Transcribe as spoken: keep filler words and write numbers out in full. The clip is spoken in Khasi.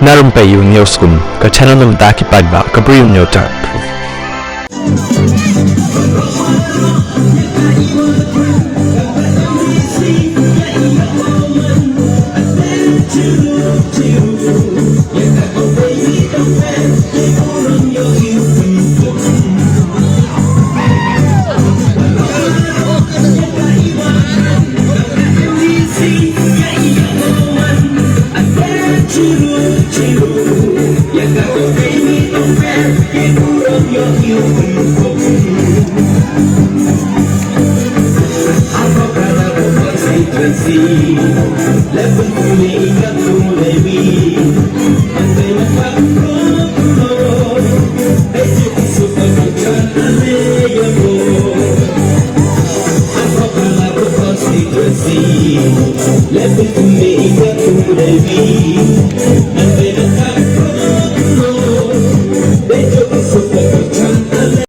Na rympei ïa u hynñiew skun, ka channel na bynta ki paidbah, ka Briew Hynñiewtrep.